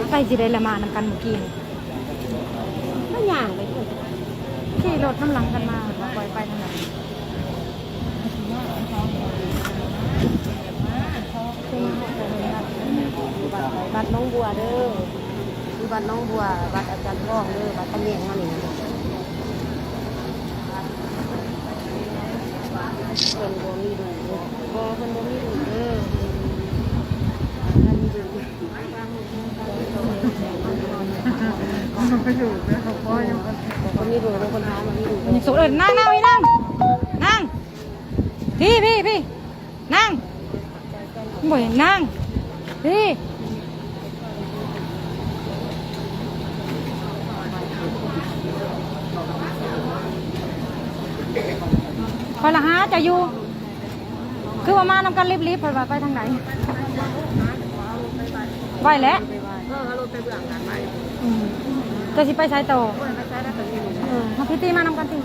ໃຜຊິໄດ້ລະມານຳກັນມື້ກີ້ນີ້ ມາຍ່າງໄປພຸ້ນ ຂີ່ລົດນຳຫຼັງກັນມາ ບໍ່ຄ່ອຍໄປທາງໃດ. ວັດໜອງບົວເດີ ຢູ່ວັດໜອງບົວ ວັດອາຈານທອງເດີ ວັດຕະແຍງເຮົານີ້ນະ. ເພິ່ນບໍ່ມີລູກ ບໍ່ ເພິ່ນບໍ່ມີລູກເດີ ເພິ່ນບໍ່ມີລູກ. ບໍ່ມີລູກ ເພິ່ນຫາບໍ່ມີລູກ. ຍັງໂສດ ເອີ້ນນາງ ນາງ ອີ່ນາງ ນາງ ພີ້ ພີ້ ພີ້ ນາງ ບໍ່ເຫັນນາງ ພີ້. ຂ້ອຍລະຫາເຈົ້າຢູ່ ຄືວ່າມານຳກັນລິບໆ ຂ້ອຍວ່າໄປທາງໃດ ໄວແຫຼະ. ເອີ ເອົາລົດໄປເບື້ອງນັ້ນໄວ້. ອືມ ເຈົ້າຊິໄປໃສຕໍ່? ເອີ ມາພີ້ຕິ ມານຳກັນຕິ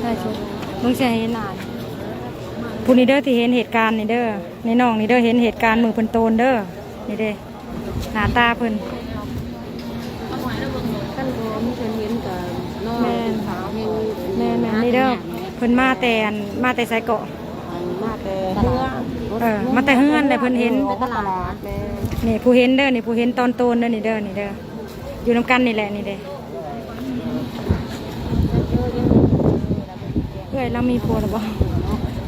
ໄດ້ສຸດ. ເບິ່ງຊິໃຫ້ເຫັນໜ້າຜູ້ນີ້ເດີ ທີ່ເຫັນເຫດການນີ້ເດີ ໃນນ້ອງນີ້ເດີ ເຫັນເຫດການມື້ເພິ່ນໂຕນເດີ ນີ້ເດ້ ໜ້າຕາເພິ່ນ. ຄັນບໍ່ມີເພິ່ນເຫັນກໍນ້ອງ ແມ່ນ ເປັນສາວແຮງ ແມ່ນໆ ນີ້ເດີ ເພິ່ນມາແຕ່ອັນ ມາແຕ່ໃສເກາະ? ອັນມາແຕ່ເຮືອນ ເອີ ມາແຕ່ເຮືອນແຫຼະ ເພິ່ນເຫັນ ເອີ ອອກມາຕະຫຼາດ ແມ່ນ. ນີ້ຜູ້ເຫັນເດີ ນີ້ຜູ້ເຫັນຕອນໂຕນເດີ ນີ້ເດີ ນີ້ເດີ ຢູ່ນຳກັນນີ້ແຫຼະ ນີ້ເດ້. ເອື້ອຍລາວມີຜົວແລ້ວບໍ່?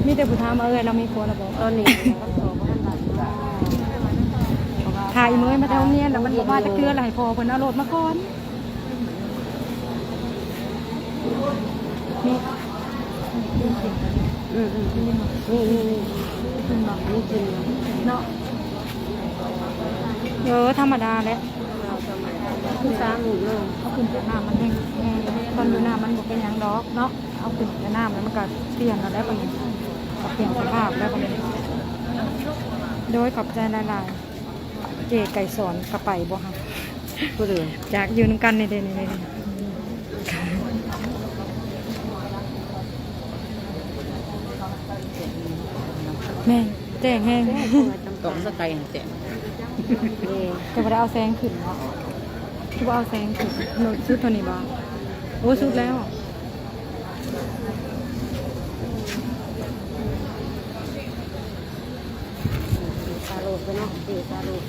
ມີແຕ່ຜູ້ຖາມວ່າເອື້ອຍລາວມີຜົວແລ້ວບໍ່? ຕອນນີ້ ຖ້າອີເມຍມາແຕ່ໂຮງຮຽນແລ້ວມັນບໍ່ມາຈັກເທື່ອ ແລ້ວໃຫ້ພໍ່ເພິ່ນເອົາລົດມາກ່ອນ. ມີ ອືມໆ ມີ ມີ ມີ ເນາະ ເອີ ທຳມະດາແຫຼະ ຄືສາມີເນາະ ເອົາຂຶ້ນຈາກນ້ຳມັນແຮງ ແຮງ ຕອນຢູ່ນ້ຳມັນບໍ່ເປັນຫຍັງດອກເນາະ ເອົາຂຶ້ນຈາກນ້ຳແລ້ວມັນກໍປ່ຽນແລ້ວໄດ໋ ບັດນີ້ກໍປ່ຽນສະພາບແລ້ວບັດນີ້. ໂດຍ ຂອບໃຈຫຼາຍໆ. ເຈ້ໄກສອນກະໄປບໍ່ຫະ? ຜູ້ເດີ? ຈາກຢູ່ນຳກັນນີ້ເດ້ ນີ້ເດ້ ແມ່ນ ແຈ້ງແຮງ ຕອກສະໄກແຈ້ງ ເຈົ້າບໍ່ໄດ້ເອົາແສງຂຶ້ນເນາະ ຄືບໍ່ເອົາແສງຂຶ້ນ ສຸດເທົ່ານີ້ບໍ່? ໂອ້ ສຸດແລ້ວ. ເຈສາໂລດເນາະ ເຈສາໂລດ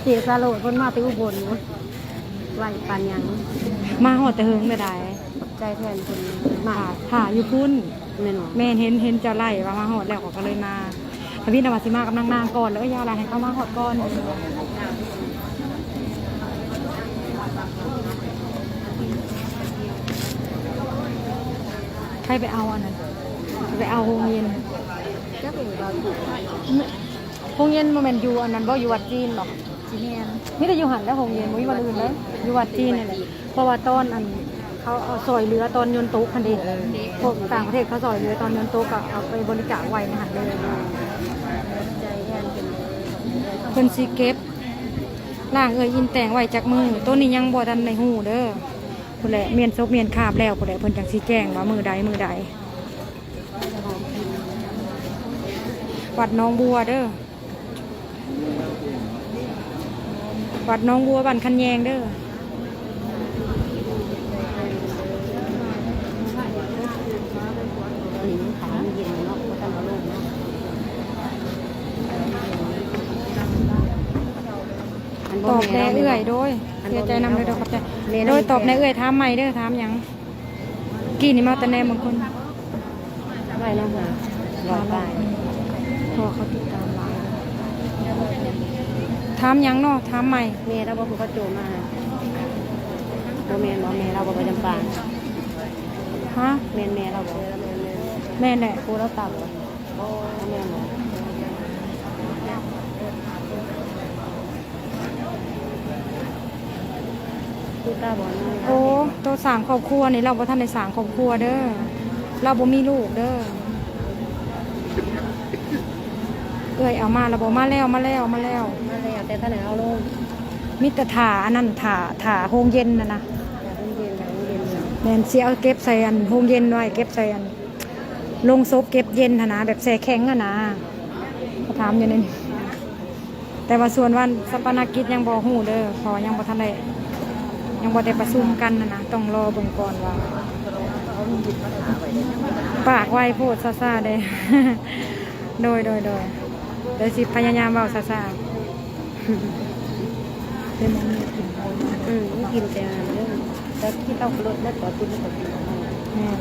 ເຈສາໂລດ ເພິ່ນມາແຕ່ອຸບົນພຸ້ນ ໄວປານຫຍັງ ມາຮອດແຕ່ເຫິງແລ້ວໃດ໋. ຂອບໃຈແທນເພິ່ນ ມາຖ້າຢູ່ພຸ້ນ ແມ່ນບໍ່? ແມ່ນ ເຫັນ ເຫັນເຈົ້າໄລວ່າມາຮອດແລ້ວ ຂ້ອຍກໍເລີຍມາ. ທະວິນວ່າຊິມາກັບນາງໆກ່ອນ ແລ້ວຢ່າລະ ໃຫ້ເຂົາມາຮອດກ່ອນ. ໃຜໄປເອົາອັນນັ້ນ ໄປເອົາໂຮງເຢັນ ຈັກເປັນເອົາຢູ່ ໂຮງເຢັນບໍ່ແມ່ນຢູ່ອັນນັ້ນບໍ່? ຢູ່ວັດຈີນບໍ່? ຊິແມ່ນ ມີແຕ່ຢູ່ຫັ້ນແຫຼະໂຮງເຢັນ ບໍ່ມີວັດອື່ນເລີຍ ຢູ່ວັດຈີນນີ້ແຫຼະ. ເພາະວ່າຕອນອັນ ເຂົາເອົາຊ່ອຍເຫຼືອຕອນຍົນຕົກຫັ້ນເດ້ ພວກຕ່າງປະເທດເຂົາຊ່ອຍເຫຼືອຕອນຍົນຕົກ ກໍເອົາໄປບໍລິຈາກໄວ້ໃນຫັ້ນເລີຍ. ເພິ່ນຊິເກັບ ຮ່າງເອື້ອຍອິນແຕ່ງໄວ້ຈັກມື້ ໂຕນີ້ຍັງບໍ່ທັນໄດ້ຮູ້ເດີ. ພຸ້ນແຫຼະ ມ້ຽນສົບມ້ຽນຄາບແລ້ວພຸ້ນແຫຼະ ເພິ່ນຈັ່ງຊິແຈ້ງວ່າມື້ໃດ ມື້ໃດ. ວັດໜອງບົວເດີ ວັດໜອງບົວ ບ້ານຄັນແຍງເດີ. ຕອບແດ່ເອື້ອຍ ໂດຍ ເສຍໃຈນຳເດີ ຂອບໃຈ ໂດຍ ຕອບແດ່ເອື້ອຍ ຖາມໃໝ່ເດີ ຖາມຫຍັງ? ກີ້ນີ້ມາແຕ່ແນມເບິ່ງຄົນ ໄດ້ແລ້ວຫາ ຮ້ອຍປາຍ ເພາະວ່າເຂົາຕິດຕາມຫຼາຍ. ຖາມຫຍັງເນາະ? ຖາມໃໝ່. ແມ່ລາວບໍ່? ຜູ້ເຂົາໂຈມາ. ບໍ່ແມ່ນບໍ່? ແມ່ລາວບໍ່ໄປຈຳປາ? ຮະ? ແມ່ນແມ່ລາວບໍ່? ແມ່ນແຫຼະ. ຜູ້ລາວຕາບບໍ່? ບໍ່ແມ່ນບໍ່? ໂອ້ ໂຕສ້າງຄອບຄົວນີ້ ລາວບໍ່ທັນໄດ້ສ້າງຄອບຄົວເດີ ລາວບໍ່ມີລູກເດີ. ເອື້ອຍເອົາມາແລ້ວບໍ່? ມາແລ້ວ ມາແລ້ວ ມາແລ້ວ ມາແລ້ວ ແຕ່ທັນໄດ້ເອົາລົງ. ມີແຕ່ຖ້າອັນນັ້ນ ຖ້າ ຖ້າໂຮງເຢັນຫັ້ນນະ. ຖ້າໂຮງເຢັນ ຖ້າໂຮງເຢັນ. ແມ່ນ ຊິເອົາເກັບໃສ່ອັນໂຮງເຢັນໄວ້ ເກັບໃສ່ອັນ ໂລງສົບເກັບເຢັນຫັ້ນນະ ແບບແຊ່ແຂງຫັ້ນນະ. ເຂົາຖາມຢູ່ໃນນີ້ ແຕ່ວ່າສ່ວນວັນຊາປະນະກິດຍັງບໍ່ຮູ້ເດີ ເພາະວ່າຍັງບໍ່ທັນໄດ້ ຍັງບໍ່ໄດ້ປະຊຸມກັນຫັ້ນນະ ຕ້ອງລໍເບິ່ງກ່ອນວ່າ ປາກໄວໂພດ ຊ້າໆເດ້. ໂດຍ ໂດຍ ໂດຍ ດຽວຊິພະຍາຍາມເວົ້າຊ້າໆ. ອືມ ກິນແຕ່ອັນນັ້ນເດີ ແຕ່ກິນເຫຼົ້າກໍລົດແລ້ວ ຕອນກິນເຫຼົ້າກໍກິນ. ແມ່ນ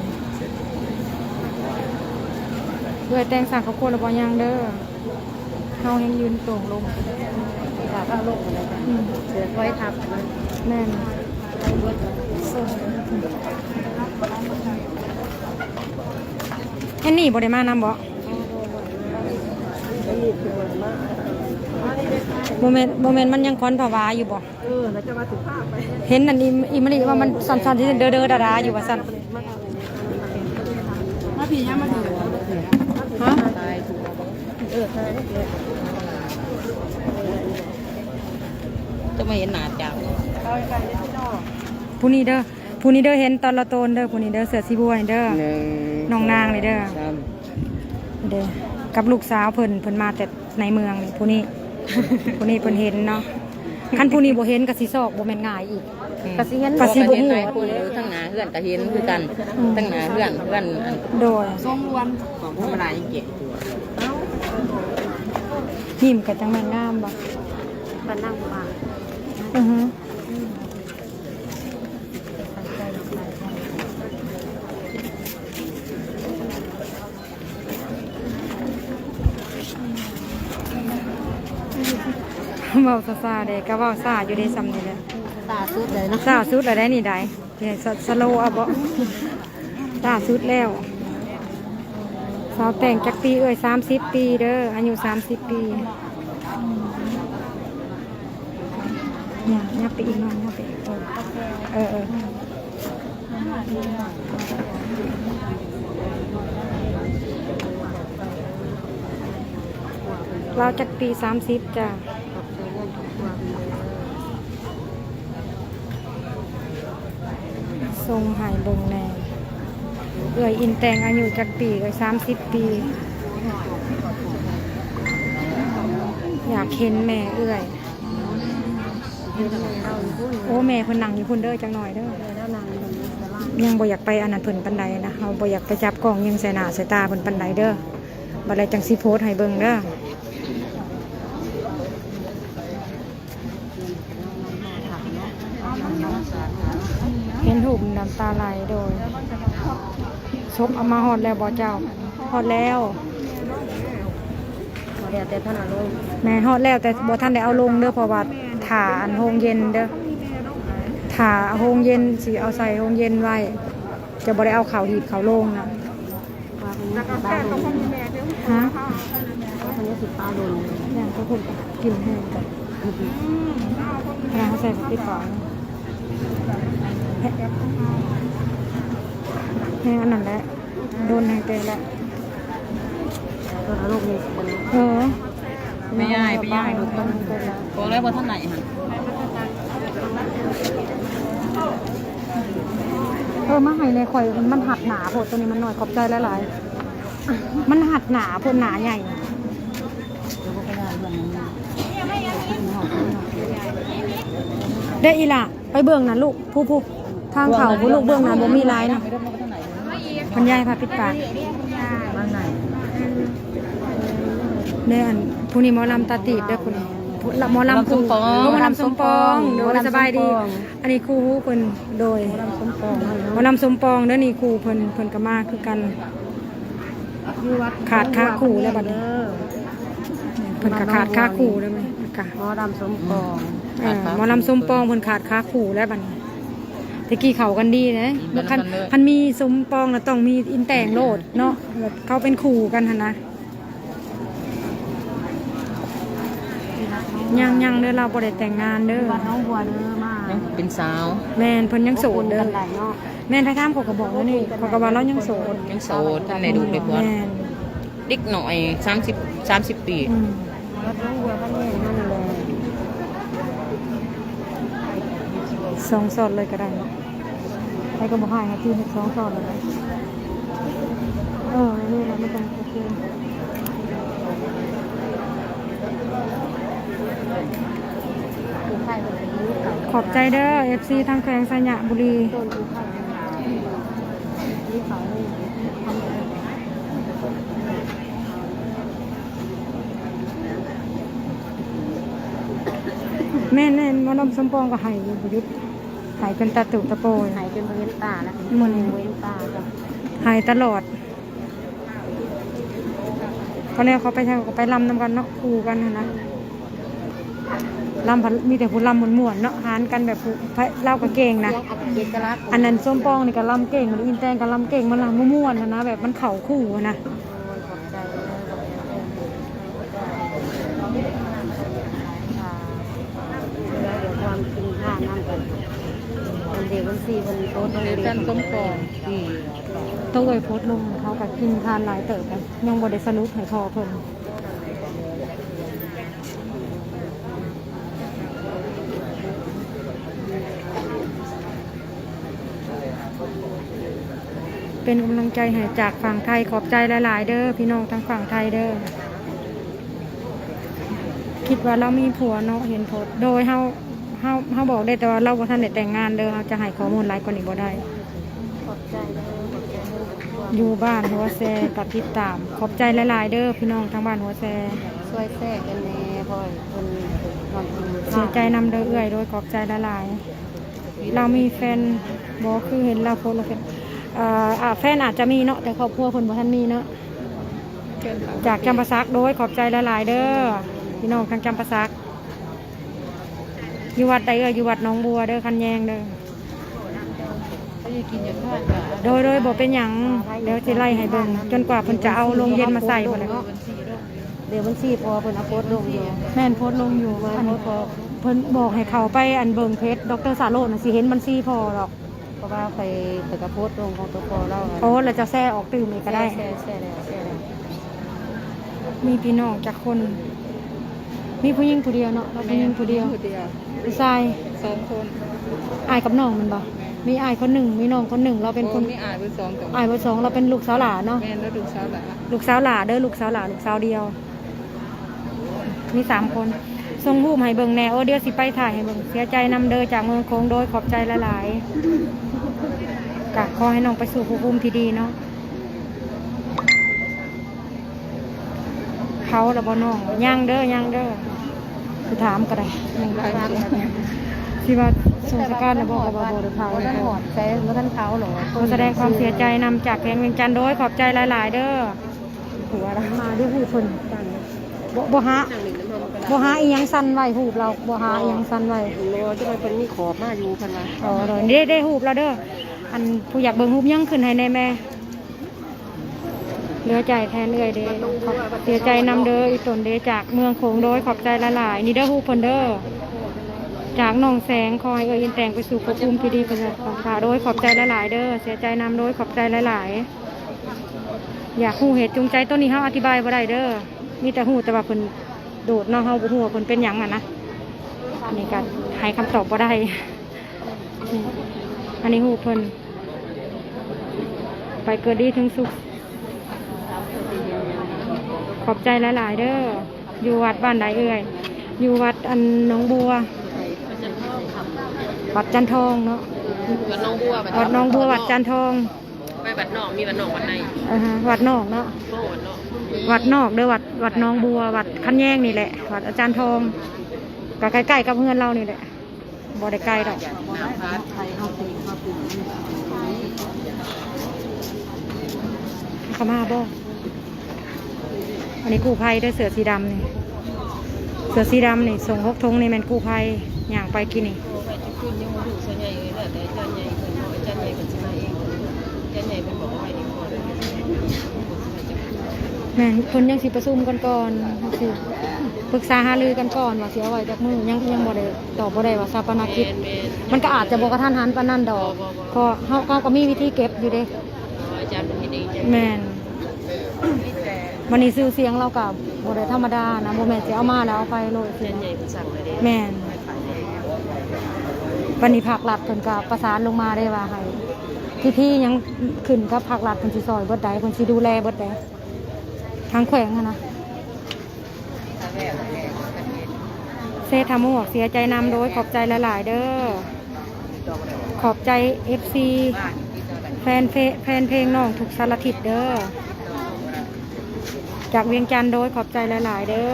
ເອື້ອຍແຕ່ງສ້າງຄອບຄົວແລ້ວບໍ່? ຍັງເດີ. ເຮົາແຮ່ງຢືນໂຕ່ງລົງ ຖ້າເຮົາລົງ ອືມ ເສືອຖອຍທັບ. ແມ່ນ ແອນນີ້ບໍ່ໄດ້ມານຳບໍ? ບໍ່ແມ່ນ ບໍ່ແມ່ນມັນຍັງຄອນຜະວາຢູ່ບໍ? ເອີ ແລ້ວຈະວ່າຖືພາໄປ ເຫັນອັນອີ່ ອີ່ມະລິວ່າມັນສັ່ນໆ ເດີໆ ດາໆ ຢູ່ວ່າຊັ້ນ. ມາພີ້ ມາພີ້ ຮະ? ຈະມາເຫັນໜ້າເຈົ້າ ຜູ້ນີ້ເດີ ຜູ້ນີ້ເດີ ເຫັນຕອນລະໂຕນເດີ ຜູ້ນີ້ເດີ ເສື້ອສີບົວນີ້ເດີ ໜຶ່ງ ນ້ອງນາງນີ້ເດີ ສອງ ສາມ ເດີ ກັບລູກສາວເພິ່ນ ເພິ່ນມາແຕ່ໃນເມືອງນີ້ ຜູ້ນີ້ ຜູ້ນີ້ເພິ່ນເຫັນເນາະ. ຄັນຜູ້ນີ້ບໍ່ເຫັນກໍຊິຊອກບໍ່ແມ່ນງ່າຍອີກ ອືມ ກໍຊິເຫັນ ກໍຊິບໍ່ຮູ້ ເຫັນຫຼາຍຄົນຢູ່ ທາງໜ້າເຮືອນກໍເຫັນຄືກັນ ອືມ ທາງໜ້າເຮືອນ ເຮືອນອັນ ໂດຍ ຊົງລວມ ຂອງທຳມະດາຍັງເກັບຢູ່. ຍິ້ມກໍຈັ່ງແມ່ນງາມບໍ່ ປານນາງບໍ່ວ່າ ອືຮຶ ເວົ້າຊ້າໆເດ້ ກໍເວົ້າຊ້າຢູ່ເດ້ ສ່ຳນີ້ແຫຼະ ຊ້າສຸດເລີຍເນາະ ຊ້າສຸດແລ້ວໄດ໋ນີ້ໄດ໋ ເອີ ສະ ສະໂລເອົາບໍ ຊ້າສຸດແລ້ວ. ສາວແຕງຈັກປີເອື້ອຍ? ສາມສິບປີເດີ ອາຍຸສາມສິບປີ. ຫຍັບ ຫຍັບໄປອີກໜ້ອຍ ຫຍັບໄປອີກ ເອີ ເອີ ເອີ. ລາວຈັກປີ? ສາມສິບ ຈ້າ. ສົ່ງໃຫ້ເບິ່ງແດ່ ເອື້ອຍອິນແຕງອາຍຸຈັກປີ? ເອື້ອຍ ສາມສິບປີ. ຢາກເຫັນແມ່ເອື້ອຍ. ໂອ້ ແມ່ເພິ່ນນັ່ງຢູ່ພຸ້ນເດີ ຈັກໜ້ອຍເດີ. ຍັງບໍ່ຢາກໄປອັນນັ້ນເພິ່ນປານໃດນະ ເຮົາບໍ່ຢາກໄປຈັບກ້ອງຍິງໃສ່ໜ້າໃສ່ຕາເພິ່ນປານໃດເດີ ບັດແລ້ວຈັ່ງຊິໂພສໃຫ້ເບິ່ງເດີ. ເຫັນຮູບນ້ຳຕາໄຫຼໂດຍ. ສົບເອົາມາຮອດແລ້ວບໍ່ເຈົ້າ? ຮອດແລ້ວ. ຮອດແລ້ວແຕ່ທັນເອົາລົງ. ແມ່ນ ຮອດແລ້ວແຕ່ບໍ່ທັນໄດ້ເອົາລົງເດີ ເພາະວ່າຖ້າອັນໂຮງເຢັນເດີ ຖ້າໂຮງເຢັນ ຊິເອົາໃສ່ໂຮງເຢັນໄວ້ ຈະບໍ່ໄດ້ເອົາເຂົ້າຮີດເຂົ້າໂລງນະ. ວ່າເພິ່ນຍັງຊິປາດົນ. ຮະ? ວ່າເພິ່ນຍັງຊິປາດົນ. ຍ່າງໄປພຸ້ນກໍກິນແຮງກັນ. ອືມ ເວລາເຮົາໃສ່ຜັກຕິດປາ ແຮງອັນນັ້ນແຫຼະ ດົນແຮງແຕ່ແຫຼະ. ເອີ ແມ່ຍາຍ ໄປຍາຍລູກ ບອກແລ້ວບໍ່ທັນໄດ້ຫັ້ນ. ເອີ ມາໃຫ້ແດ່ຂ້ອຍ ມັນຮັດໜ້າໂພດ ໂຕນີ້ມັນນ້ອຍ. ຂອບໃຈຫຼາຍໆ ມັນຮັດໜ້າໂພດ ໜ້າໃຫຍ່. ເດ້ອີ່ຫຼ້າ ໄປເບິ່ງນັ້ນລູກ ຜູ້ໆ ທາງເຂົ້າຜູ້ລູກ ເບິ່ງນັ້ນບໍ່ມີຫຼາຍນະ. ເພິ່ນຍ້າຍຜ້າປິດປາກ ເດ້ ອັນຜູ້ນີ້ໝໍລຳຕາຕີບເດ້ ຜູ້ນີ້ ໝໍລຳ ໝໍລຳສົມປອງ ໂດຍ ສະບາຍດີ. ອັນນີ້ຄູ່ຫູເພິ່ນ ໂດຍ ໝໍລຳສົມປອງເດີ ນີ້ຄູ່ເພິ່ນ ເພິ່ນກໍມາຄືກັນ. ຂາດຄາຄູ່ແລ້ວບັດນີ້ ເພິ່ນກໍຂາດຄາຄູ່ແລ້ວ ໝໍລຳສົມປອງ ເອີ ໝໍລຳສົມປອງ ເພິ່ນຂາດຄາຄູ່ແລ້ວບັດນີ້. ແຕ່ກີ້ເຂົ້າກັນດີເດ້ ຄັນ ຄັນມີສົມປອງລະຕ້ອງມີອິນແຕງໂລດເນາະ ແບບເຂົາເປັນຄູ່ກັນຫັ້ນນະ. ຍັງ ຍັງເດີ ລາວບໍ່ໄດ້ແຕ່ງງານເດີ ຍັງເປັນສາວ. ແມ່ນ ເພິ່ນຍັງໂສດເດີ. ແມ່ນ ໃຜຖາມເຂົາກໍບອກແນວນີ້ ເຂົາກໍວ່າລາວຍັງໂສດ ຍັງໂສດ ທັນໄດ້ລູກໄດ້ຜົວ. ແມ່ນ ເດັກນ້ອຍ ສາມສິບ ສາມສິບປີ. ອືມ ສອງຊ້ອນເລີຍກໍໄດ້ເນາະ ໃຜກໍບໍ່ຮ້າຍ ໃຫ້ຕີເຮັດສອງຊ້ອນເລີຍ. ເອີ ນີ້ແຫຼະ ມັນຈັ່ງໂອເຄ. ຂອບໃຈເດີ ເອັຟຊີ ທາງແຂວງໄຊຍະບູລີ. ແມ່ນໆ ໝໍລຳສົມປອງກໍໄຫ້ຢູ່ບໍ່ຢຸດ ໄຫ້ຈົນຕາຕຸຕາໂປ ໄຫ້ຈົນບໍ່ເຫັນຕາແລ້ວ ໝົດບໍ່ເຫັນຕາ ໄຫ້ຕະຫຼອດ. ກໍແລ້ວເຂົາໄປ ເຂົາກໍໄປລຳນຳກັນເນາະ ຄູ່ກັນຫັ້ນນະ. ລຳພັດມີແຕ່ຜູ້ລຳມ່ວນໆເນາະ ຫານກັນແບບຜູ້ ລາວກໍເກັ່ງນະ. ອັນນັ້ນສົມປອງນີ້ກໍລຳເກັ່ງ ອີນແຕງກໍລຳເກັ່ງ ມັນລຳມ່ວນຫັ້ນນະ ແບບມັນເຂົ້າຄູ່ຫັ້ນນະ. ຕ້ອງເອີ່ຍໂພສລົງ ເຮົາກໍກິນທານຫຼາຍເຕີບ ຍັງບໍ່ໄດ້ສະຫຼຸບໃຫ້ພໍ່ເພິ່ນ. ເປັນກຳລັງໃຈໃຫ້ຈາກຝັ່ງໄທ ຂອບໃຈຫຼາຍໆເດີ ພີ່ນ້ອງທາງຝັ່ງໄທເດີ. ຄິດວ່າລາວມີຜົວເນາະ ເຫັນໂພສ ໂດຍເຮົາ ເຮົາ ເຮົາບອກໄດ້ແຕ່ວ່າລາວບໍ່ທັນໄດ້ແຕ່ງງານເດີ ເຮົາຈະໃຫ້ຂໍ້ມູນຫຼາຍກວ່ານີ້ບໍ່ໄດ້. ຂອບໃຈເດີ ຂອບໃຈເດີ ຢູ່ບ້ານຫົວແຊກໍຕິດຕາມ ຂອບໃຈຫຼາຍໆເດີ ພີ່ນ້ອງທາງບ້ານຫົວແຊ ຊ່ວຍແຊກັນແດ່ ເພາະເພິ່ນ ເສຍໃຈນຳເດີເອື້ອຍ ໂດຍຂອບໃຈຫຼາຍໆ. ລາວມີແຟນບໍ່ ຄືເຫັນລາວໂພສລະແຟນ ເອີ ອາ ແຟນອາດຈະມີເນາະ ແຕ່ຄອບຄົວເພິ່ນບໍ່ທັນມີເນາະ. ຈາກຈຳປາສັກ ໂດຍຂອບໃຈຫຼາຍໆເດີ ພີ່ນ້ອງທາງຈຳປາສັກ. ຢູ່ວັດໃດເອື້ອຍ? ຢູ່ວັດໜອງບົວເດີ ຄັນແຍງເດີ. ໂດຍ ໂດຍ ບໍ່ເປັນຫຍັງ ດຽວຊິໄລ່ໃຫ້ເບິ່ງ ຈົນກວ່າເພິ່ນຈະເອົາໂຮງເຢັນມາໃສ່ພຸ້ນແຫຼະ. ເດີບັນຊີພໍ່ເພິ່ນເອົາໂພສລົງຢູ່. ແມ່ນ ໂພສລົງຢູ່. ອັນນີ້ພໍ່ເພິ່ນບອກໃຫ້ເຂົ້າໄປອັນເບິ່ງເພຈ ດອກເຕີ ສາໂລດນະ ຊິເຫັນບັນຊີພໍ່ດອກ. ເພາະວ່າຂ້ອຍ ຂ້ອຍກໍໂພສລົງຂອງຕົວພໍ່ລາວ. ໂອ້ ແລ້ວຈະແຊອອກຕື່ມອີກກໍໄດ້. ແຊ ແຊແລ້ວ ແຊແລ້ວ. ມີພີ່ນ້ອງຈັກຄົນ? ມີຜູ້ຍິງຜູ້ດຽວເນາະ. ລາວຜູ້ຍິງຜູ້ດຽວ. ຜູ້ຊາຍສອງຄົນ. ອ້າຍກັບນ້ອງແມ່ນບໍ່? ມີອ້າຍຄົນໜຶ່ງ ມີນ້ອງຄົນໜຶ່ງ. ລາວເປັນຄົນ ມີອ້າຍເບິດສອງຄົນ. ອ້າຍເບິດສອງ. ລາວເປັນລູກສາວຫຼ້າເນາະ. ແມ່ນ ລາວລູກສາວຫຼ້າ. ລູກສາວຫຼ້າເດີ ລູກສາວຫຼ້າ ລູກສາວດຽວ. ມີສາມຄົນ. ສົ່ງຮູບໃຫ້ເບິ່ງແດ່. ໂອ້ ດຽວຊິໄປຖ່າຍໃຫ້ເບິ່ງ. ເສຍໃຈນຳເດີ ຈາກເມືອງໂຂງ. ໂດຍ ຂອບໃຈຫຼາຍໆ. ກະຂໍໃຫ້ນ້ອງໄປສູ່ພົບພູມທີ່ດີເນາະ. ເຜົາລະບໍ່ນ້ອງ? ຍັງເດີ ຍັງເດີ. ຊິຖາມກໍໄດ້. ຍັງໄດ້. ຊິວ່າສົ່ງສະການລະບໍ່ ກໍວ່າບໍ່ໄດ້ເຜົາ. ບໍ່ທັນຮອດໃສ ບໍ່ທັນເຜົາຫຼອກ. ຂໍສະແດງຄວາມເສຍໃຈນຳຈາກແຂວງວຽງຈັນ. ໂດຍ ຂອບໃຈຫຼາຍໆເດີ. ຫົວລະມາເດີ ຮູບເພິ່ນ. ບໍ່ ບໍ່ຫາ ບໍ່ຫາອີ່ຫຍັງສັ່ນໄວ້ ຮູບລາວ ບໍ່ຫາອີ່ຫຍັງສັ່ນໄວ້. ບໍ່ ຈັ່ງໃດເພິ່ນມີຂອບມາຢູ່ ເພິ່ນວ່າ. ອໍ ໂດຍ ເດ້ ເດ້ ຮູບລາວເດີ. ອັນຜູ້ຢາກເບິ່ງຮູບຫຍັງຂຶ້ນໃຫ້ແດ່ແມ່. ເຫຼືອໃຈແທນເອື້ອຍເດ້. ເສຍໃຈນຳເດີ ອີ່ຕົນເດ້ ຈາກເມືອງໂຂງ. ໂດຍ ຂອບໃຈຫຼາຍໆ. ນີ້ເດີ ຮູບເພິ່ນເດີ ຈາກໜອງແສງ. ຂໍໃຫ້ເອື້ອຍອິນແຕງໄປສູ່ພົບພູມທີ່ດີ. ໂດຍ ຂອບໃຈຫຼາຍໆເດີ. ເສຍໃຈນຳ. ໂດຍ ຂອບໃຈຫຼາຍໆ. ຢາກຮູ້ເຫດຈູງໃຈ ໂຕນີ້ເຮົາອະທິບາຍບໍ່ໄດ້ເດີ ມີແຕ່ຮູ້ແຕ່ວ່າເພິ່ນໂດດເນາະ ເຮົາບໍ່ຮູ້ວ່າເພິ່ນເປັນຫຍັງຫັ້ນນະ. ອັນນີ້ກໍໃຫ້ຄຳຕອບບໍ່ໄດ້. ອັນນີ້ຮູ້ເພິ່ນ ໄປເກີດດີເຖິງສຸກ. ຂອບໃຈຫຼາຍໆເດີ. ຢູ່ວັດບ້ານໃດເອື້ອຍ? ຢູ່ວັດອັນໜອງບົວ ວັດຈັນທອງເນາະ. ວັດໜອງບົວ ວັດໜອງບົວ ວັດຈັນທອງ. ໄປວັດນອກ ມີວັດນອກວັດໃນ. ເອີ ວັດນອກເນາະ. ວັດນອກ ວັດນອກເດີ ວັດ ວັດໜອງບົວ ວັດຄັນແຍງນີ້ແຫຼະ ວັດອາຈານທອງ ກໍໃກ້ໆກັບເຮືອນລາວນີ້ແຫຼະ ບໍ່ໄດ້ໄກດອກ. ເຂົ້າມາບໍ່? ອັນນີ້ກູ້ໄພເດີ ເສື້ອສີດຳນີ້ ເສື້ອສີດຳນີ້ ສົ່ງຫົກຖົງນີ້ແມ່ນກູ້ໄພ ຍ່າງໄປກີ້ນີ້. ແມ່ນ ເພິ່ນຍັງຊິປະຊຸມກັນກ່ອນ ຊິປຶກສາຫາລືກັນກ່ອນວ່າຊິເອົາໄວ້ຈັກມື້ ຍັງ ຍັງບໍ່ໄດ້ ຕອບບໍ່ໄດ້ວ່າຊາປະນະກິດ. ແມ່ນໆ ມັນກໍອາດຈະບໍ່ກະທັນຫັນປານນັ້ນດອກ ບໍ່ ບໍ່ ບໍ່ ເພາະເຮົາ ເຮົາກໍມີວິທີເກັບຢູ່ເດ້. ອໍ ອາຈານເພິ່ນເຮັດເອງ. ແມ່ນ. ບັດນີ້ຊື່ສຽງລາວກໍບໍ່ໄດ້ທຳມະດານະ ບໍ່ແມ່ນຊິເອົາມາແລ້ວເອົາໄປໂລດ. ອາຈານໃຫຍ່ເພິ່ນສັ່ງໄວ້ເດ້. ແມ່ນ. ບັດນີ້ພາກລັດເພິ່ນກໍປະສານລົງມາເດ້ວ່າໃຫ້ ພິທີຫຍັງຂຶ້ນກັບພາກລັດ ເພິ່ນຊິຊ່ອຍເບິດໃດ ເພິ່ນຊິດູແລເບິດໃດ ທາງແຂວງຫັ້ນນະ. ເຊທະໝວກ ເສຍໃຈນຳ ໂດຍ ຂອບໃຈຫຼາຍໆເດີ້. ຂອບໃຈເອັຟຊີ ແຟນເພ ແຟນເພງນ້ອງທຸກສາລະທິດເດີ້. ຈາກວຽງຈັນ ໂດຍ ຂອບໃຈຫຼາຍໆເດີ້.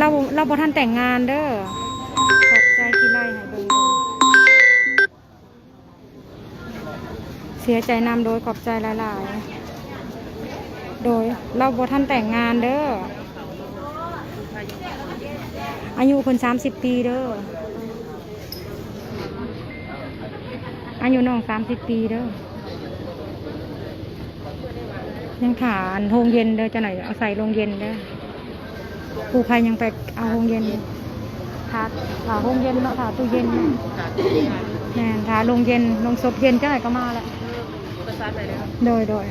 ລາວ ລາວບໍ່ທັນແຕ່ງງານເດີ້. ຂອບໃຈທີ່ໄລ່ໃຫ້ເບິ່ງ. ເສຍໃຈນຳ ໂດຍ ຂອບໃຈຫຼາຍໆ. ໂດຍ ລາວບໍ່ທັນແຕ່ງງານເດີ້. ອາຍຸເພິ່ນສາມສິບປີເດີ້. ອາຍຸນ້ອງສາມສິບປີເດີ້. ຍັງຖ້າອັນໂຮງເຢັນເດີ້ ຈັກໜ້ອຍເອົາໃສ່ໂຮງເຢັນເດີ້. ກູ້ໄພຍັງໄປເອົາໂຮງເຢັນຢູ່. ຖ້າ ຖ້າໂຮງເຢັນເນາະ ຖ້າຕູ້ເຢັນ. ແມ່ນ ຖ້າໂຮງເຢັນ ໂຮງສົບເຢັນ ຈັກໜ້ອຍກໍມາແຫຼະ. ໂດຍ ໂດຍ.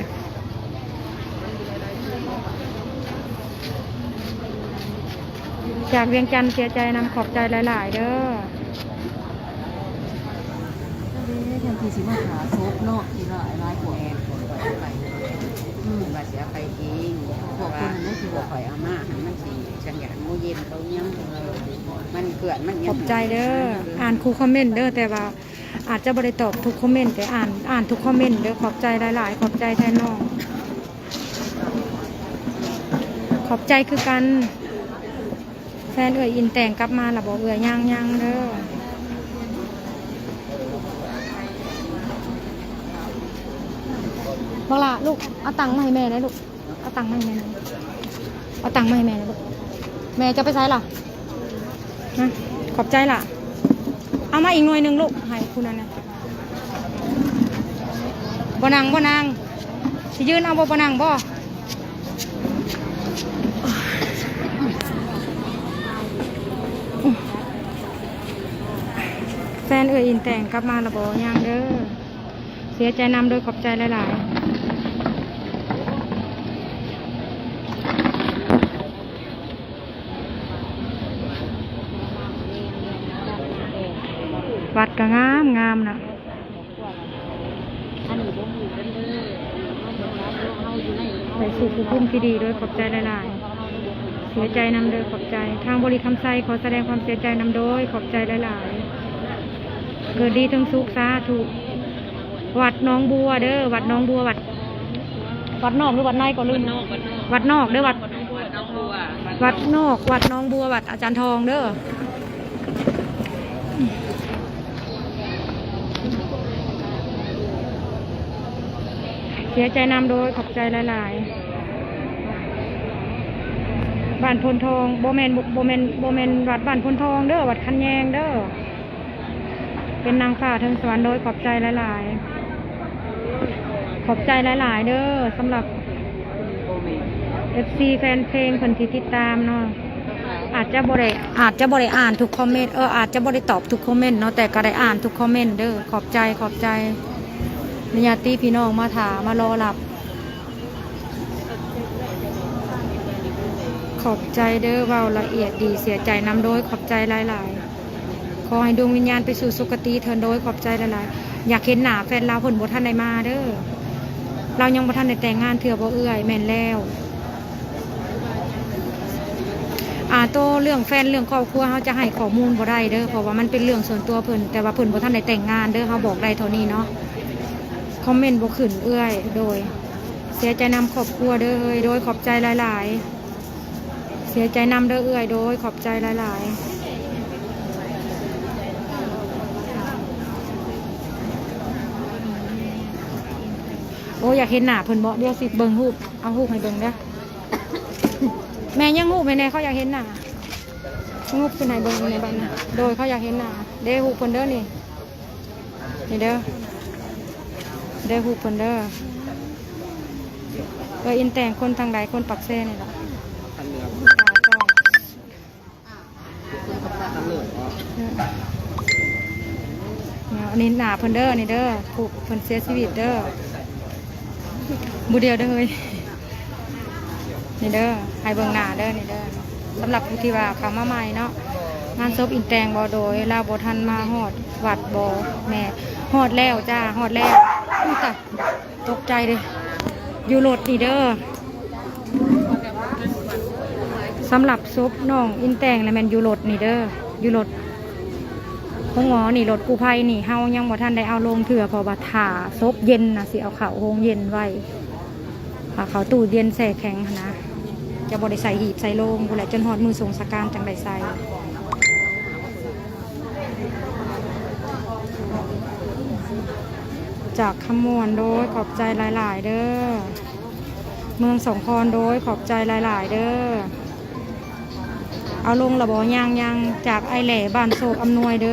ຈາກວຽງຈັນ ເສຍໃຈນຳ ຂອບໃຈຫຼາຍໆເດີ້. ເດ້ ແທນທີ່ຊິມາຖ້າສົບເນາະ ທີ່ວ່າຫຼາຍກວ່າ ອືມ ວ່າຊິເອົາໄປເອງ ພວກເພິ່ນນັ້ນທີ່ບໍ່ຄ່ອຍເອົາມາຫັ້ນ ມັນຊິສັນຍານໝູເຢັນເຂົາຍັງ ມັນເປື້ອນ ມັນຍັງ. ຂອບໃຈເດີ້. ອ່ານຄູ່ຄອມເມັນເດີ້ ແຕ່ວ່າອາດຈະບໍ່ໄດ້ຕອບທຸກຄອມເມັນ ແຕ່ອ່ານ ອ່ານທຸກຄອມເມັນເດີ້. ຂອບໃຈຫຼາຍໆ ຂອບໃຈແທນນ້ອງ. ຂອບໃຈຄືກັນ. ແຟນເອື້ອຍອິນແຕ່ງກັບມາລະບໍ່ເອື້ອຍ? ຍັງ ຍັງເດີ້. ບັກຫຼ້າ ລູກ ເອົາຕັງມາໃຫ້ແມ່ແດ່ລູກ. ເອົາຕັງມາໃຫ້ແມ່ ເອົາຕັງມາໃຫ້ແມ່ແດ່ລູກ. ແມ່ຈະໄປໃສລະ? ນະ ຂອບໃຈລະ. ເອົາມາອີກໜ່ວຍໜຶ່ງລູກ ໃຫ້ຜູ້ນັ້ນນະ. ບໍ່ນັ່ງ ບໍ່ນັ່ງ ຊິຢືນເອົາບໍ່? ບໍ່ນັ່ງບໍ່? ແຟນເອື້ອຍອິນແຕ່ງກັບມາລະບໍ່? ຍັງເດີ້. ເສຍໃຈນຳ ໂດຍ ຂອບໃຈຫຼາຍໆ. ວັດກໍງາມໆນະ. ໄປສູ່ຜູ້ຄຸມທີ່ດີ ໂດຍ ຂອບໃຈຫຼາຍໆ. ເສຍໃຈນຳເດີ້ ຂອບໃຈ. ທາງບໍລິຄຳໄຊຂໍສະແດງຄວາມເສຍໃຈນຳ ໂດຍ ຂອບໃຈຫຼາຍໆ. ເກີດດີເຖິງສຸກ ສາທຸ. ວັດໜອງບົວເດີ້ ວັດໜອງບົວ ວັດ ວັດນອກ ຫຼື ວັດໃນກໍລືມ. ວັດນອກເດີ້ ວັດ ວັດນອກ ວັດໜອງບົວ ວັດອາຈານທອງເດີ້. ເສຍໃຈນຳ ໂດຍ ຂອບໃຈຫຼາຍໆ. ບ້ານໂພນທອງ ບໍ່ແມ່ນ ບໍ່ແມ່ນ ບໍ່ແມ່ນວັດບ້ານໂພນທອງເດີ້ ວັດຄັນແຍງເດີ້. ເປັນນາງຟ້າເທິງສະຫວັນ ໂດຍ ຂອບໃຈຫຼາຍໆ. ຂອບໃຈຫຼາຍໆເດີ້ ສຳລັບເອັຟຊີແຟນເພງເພິ່ນທີ່ຕິດຕາມເນາະ. ອາດຈະບໍ່ໄດ້ ອາດຈະບໍ່ໄດ້ອ່ານທຸກຄອມເມັນ ເອີ ອາດຈະບໍ່ໄດ້ຕອບທຸກຄອມເມັນເນາະ ແຕ່ກໍໄດ້ອ່ານທຸກຄອມເມັນເດີ້. ຂອບໃຈ ຂອບໃຈ. ຍາດຕິພີ່ນ້ອງມາຖ້າ ມາລໍຮັບ. ຂອບໃຈເດີ້ ເວົ້າລະອຽດດີ ເສຍໃຈນຳ ໂດຍ ຂອບໃຈຫຼາຍໆ. ຂໍໃຫ້ດວງວິນຍານໄປສູ່ສຸຄະຕິເທີ້ນ ໂດຍ ຂອບໃຈຫຼາຍໆ. ຢາກເຫັນໜ້າແຟນລາວ ເພິ່ນບໍ່ທັນໄດ້ມາເດີ້. ລາວຍັງບໍ່ທັນໄດ້ແຕ່ງງານເທື່ອບໍ່ເອື້ອຍ? ແມ່ນແລ້ວ. ອ່າ ໂຕເລື່ອງແຟນເລື່ອງຄອບຄົວ ເຮົາຈະໃຫ້ຂໍ້ມູນບໍ່ໄດ້ເດີ້ ເພາະວ່າມັນເປັນເລື່ອງສ່ວນຕົວເພິ່ນ ແຕ່ວ່າເພິ່ນບໍ່ທັນໄດ້ແຕ່ງງານເດີ້ ເຮົາບອກໄດ້ເທົ່ານີ້ເນາະ. ຄອມເມັນບໍ່ຂຶ້ນເອື້ອຍ ໂດຍ ເສຍໃຈນຳຄອບຄົວເດີ້ເອີຍ ໂດຍ ຂອບໃຈຫຼາຍໆ. ເສຍໃຈນຳເດີ້ເອື້ອຍ ໂດຍ ຂອບໃຈຫຼາຍໆ. ໂອ້ ຢາກເຫັນໜ້າເພິ່ນບໍ່? ດຽວຊິເບິ່ງຮູບ ເອົາຮູບໃຫ້ເບິ່ງເດີ້. ແມ່ ຍິງຮູບໃຫ້ແດ່ ເຂົາຢາກເຫັນໜ້າ. ງຸບຂຶ້ນໃຫ້ເບິ່ງໃນບັດນະ ໂດຍ ເຂົາຢາກເຫັນໜ້າເດ້. ຮູບເພິ່ນເດີ້ນີ້ ນີ້ເດີ້ ເດີ້ ຮູບເພິ່ນເດີ້. ເອີ ອິນແຕ່ງຄົນທາງໃດ? ຄົນປາກເຊນີ້ລະ. ອັນນີ້ໜ້າເພິ່ນເດີ້ ນີ້ເດີ້ ຜູ້ເພິ່ນເສຍຊີວິດເດີ້. ບໍ່ດຽວເດີ້ເຮີ້ຍ ນີ້ເດີ້ ໃຫ້ເບິ່ງໜ້າເດີ້ ນີ້ເດີ້. ສຳລັບຜູ້ທີ່ວ່າເຂົ້າມາໃໝ່ເນາະ ງານສົບອິນແຕ່ງບໍ່? ໂດຍ ລາວບໍ່ທັນມາຮອດວັດບໍ່ແມ່? ຮອດແລ້ວຈ້າ ຮອດແລ້ວ. ອຸ້ຍຕາຍ ຕົກໃຈເດ້ ຢູ່ລົດນີ້ເດີ້. ສຳລັບສົບນ້ອງອິນແຕງລະແມ່ນຢູ່ລົດນີ້ເດີ ຢູ່ລົດໂຮງໝໍນີ້ ລົດກູ້ໄພນີ້ ເຮົາຍັງບໍ່ທັນໄດ້ເອົາລົງເທື່ອ ເພາະວ່າຖ້າສົບເຢັນນະ ຊິເອົາເຂົ້າໂຮງເຢັນໄວ້ ເອົາເຂົ້າຕູ້ເຢັນແຊ່ແຂງຫັ້ນນະ ຈະບໍ່ໄດ້ໃສ່ຫີບໃສ່ໂລງພຸ້ນແຫຼະ ຈົນຮອດມື້ສົ່ງສະການຈັ່ງໄດ້ໃສ່. ຈາກຄຳມ່ວນ ໂດຍ ຂອບໃຈຫຼາຍໆເດີ. ເມືອງສອງຄອນ ໂດຍ ຂອບໃຈຫຼາຍໆເດີ. ເອົາລົງລະບໍ່? ຍັງໆ ຈາກອ້າຍແຫຼ້ ບ້ານໂຊກອຳນວຍເດີ.